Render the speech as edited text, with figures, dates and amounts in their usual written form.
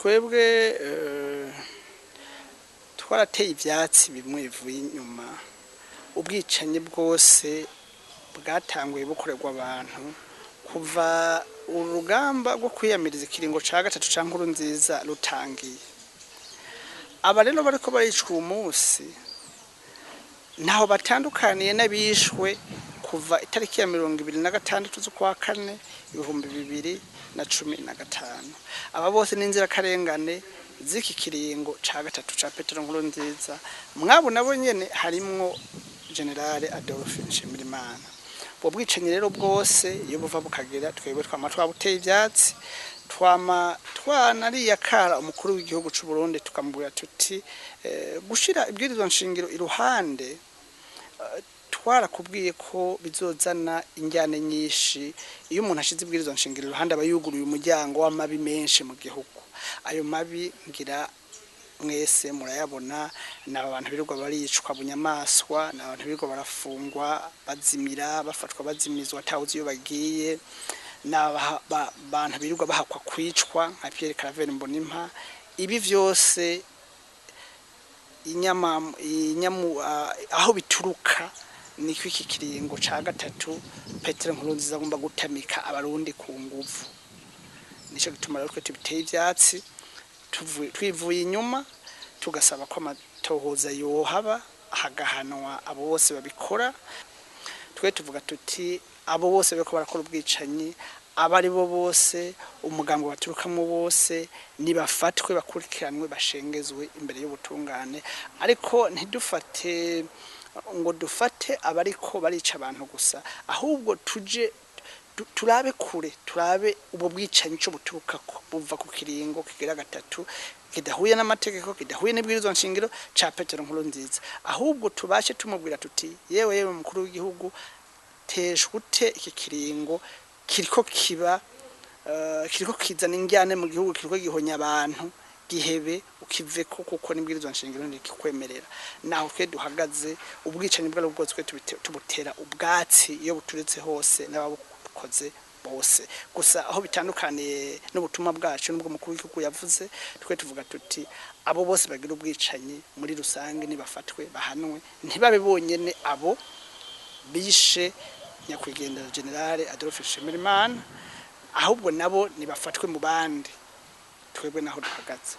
Twebwe twarateye ivyatsi bimwe bivuye inyuma. Ubwicanyi bwose bwatanguye bukorerwa abantu kuva urugamba rwo kwiyamiriza ikiringo ca gatatu ca Nkurunziza rutangiye. Aba rero bariko baricwa uwu munsi ntaho batandukaniye n'abishwe kuva itariki ya 26 z'ukwa kane 2015. Aba bose n'inzirakarengane z'iki kiringo ca gatatu ca Petero Nkurunziza. Mwabo nabo nyene harimwo Generale Adolphe Nshimirimana. Ubwo bwicanyi rero bwose iyo buva bukagera, twebwe twama twabuteye ivyatsi, twama twanariyakara umukuru w'igihugu c'u Burundi, tukamubwira tuti gushira ibwirizwa nshingiro iruhande, twarakubwiye ko bizozana injyane nyinshi. Iyo umuntu ashize ibwirizwa nshingiro iruhande, aba yuguruye umuryango w'amabi menshi mu gihugu. Ayo mabi ngira mwese murayabona: ni abantu birirwa baricwa bunyamaswa, ni abantu birirwa barafungwa bazimira, bafatwa bazimizwa atawuzi iyo bagiye, ni abantu birirwa bahakwa kwicwa nka Pierre Claver Mbonimpa. Ibi vyose inyama inyamu aho bituruka niko iki kiringo ca gatatu Petero Nkurunziza agomba gutamika abarundi ku nguvu. Nico gituma rero twe tubiteye ivyatsi twivuye inyuma, tugasaba ko amatohoza yohaba, hagahanwa abo bose babikora. Twe tuvuga tuti abo bose bariko barakora ubwicanyi, abo ari bo bose, umugambi baturukamo bose, nibafatwe, bakurikiranwe, bashengezwe imbere y'ubutungane. Ariko ntidufate ngo dufate abariko barica abantu gusa, ahubwo tuje turabe kure, turabe ubwo bwicanyi ico buturukako. Buva ku kiringo kigira gatatu kidahuye n'amategeko, kidahuye n'ibwirizwa nshingiro ca Petero Nkurunziza. Ahubwo tubashe tumubwira tuti: "Yewe yewe mukuru w'igihugu, teshwa ute iki kiringo kiriko kiba kiriko kizana injyane mu gihugu, kiriko gihonya abantu, gihebe ukiveko, kuko n'ibwirizwa nshingiro ntikikwemerera." Naho twe duhagaze. Ubwicanyi bwari bwose twe tubutera ubwatsi iyo buturutse hose n'ababukoze bose. Gusa aho bitandukaniye n'ubutumwa bwacu n'ubwo mukuru w'igihugu yavuze, twe tuvuga tuti abo bose bagira ubwicanyi muri rusange nibafatwe, bahanwe, ntibabe bonyene abo bishe nyakwigendera Generale Adolphe Nshimirimana, ahubwo nabo nibafatwe mu bandi. Twebwe naho duhagaze.